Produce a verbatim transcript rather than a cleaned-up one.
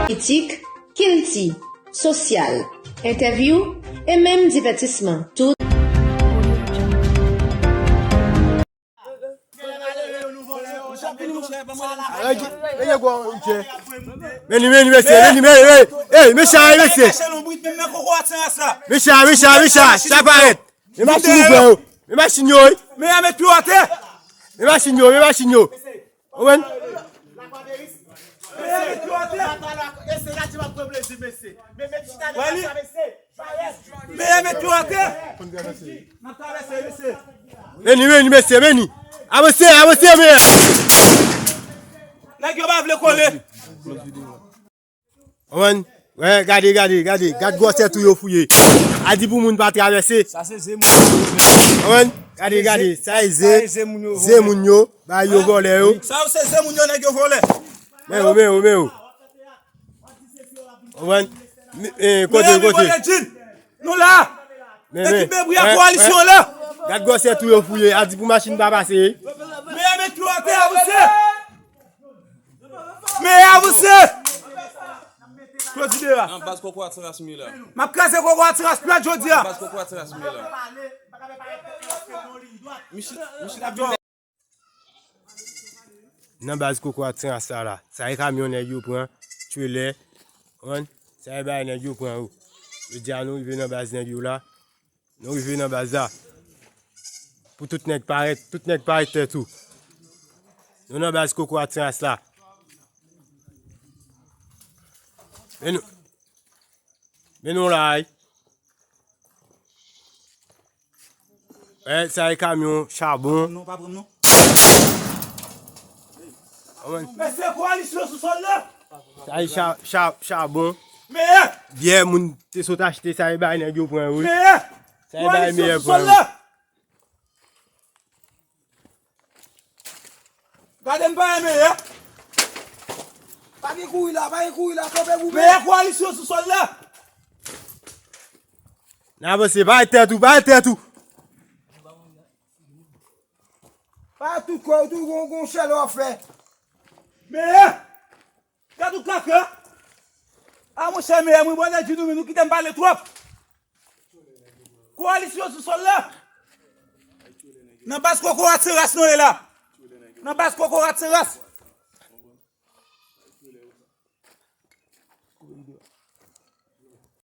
politik, kilti, sosyal, entèvyou e menm divètisman. Tout Meni, meni, mesye, meni, meni, meni. Ey, mesye, ey, mesye. Mesye, mesye, mesye, sa parèt. Men machin nou pran yo. Men machin yo, wi. Men a met pye atè. Men machin yo, men machin yo. Ou konprann? Men a met pye atè. Wè li. Men a met pye atè. N ap travèse, mesye. Vini, vini, mesye, vini. Avanse, avanse, men. Nèg yo pa vle kole. Konprann? Wè, gade, gade, gade. Gad gwosè twou yo fouye. A di pou moun pa travèse. Sa se ze moun yo. Konprann? Gade, gade. Sa e ze. Sa e ze moun yo. Ze moun yo. Ba yo vòlè yo. Sa yo se ze moun yo nèg yo vòlè. Men yo, men yo, men yo. Konprann? Men, eh, kote, kote? Nou la. Men, men. Ekip Bebri a, koalisyon la. Gad gwosè twou yo fouye. A di pou machin pa pase. Men a met pye atè, avanse. Men avanse. Claude Dera. Nan baz koko a ti ras mi la. M ap kraze koko a ti ras plat jodi a. Nan baz koko a ti ras mi la. Nan baz koko a ti ras la la. Sa e kamyon nèg yo pran. Tchwelè. Konprann? Sa e bagay nèg yo pran yo. Jodi a nou rive nan baz nèg yo la. Nou rive nan baz la. Pou tout nèg parèt, tout nèg parèt tèt ou. Nou nan baz koko a ti ras la. Men nou, men nou la, wi. Wè, sa e kamyon chabon. Non, pa pran m non. Mesye, koalisyon sou sòl la. Sa e cha-, cha-, chabon. Meyè. Byè moun te sot achte, sa e bay nèg yo pran yo, wi. Meyè. Sa e bay meyè pran yo. Gade m pa renmen, hein? Pa gen kouri la, pa gen kouri la, kanpe pou mwen. Meyè koalisyon sou sòl la. N avanse, bay tèt ou, bay tèt ou. Pa tout kò, tout gon, gon chèlè w ap fè. Meyè! Gad ou kaka! A monchè, meyè, mwen bwè nèg di nou, men nou kite m pale twòp. Koalisyon sou sòl la. Nan baz koko a ti ras nou ye la. Nan baz koko a ti ras.